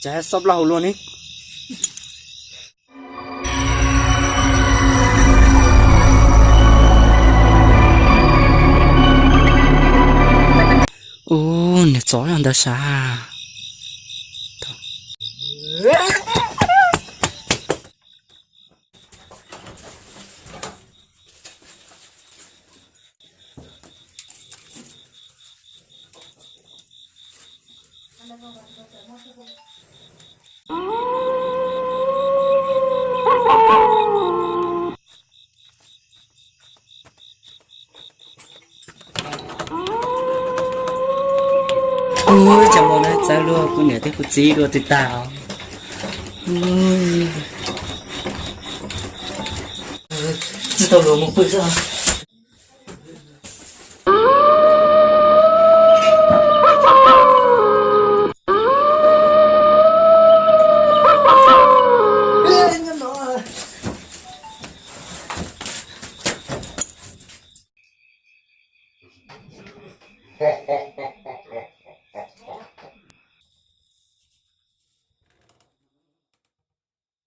Tsav xob plaub hau luaj ni. Ub, niag tsov yog ntawd sav. Ub, cas npau na txawv luaj, kuv niam thiab kuv txiv dua tsis tag os. Tsis tau luag mus pw xwb.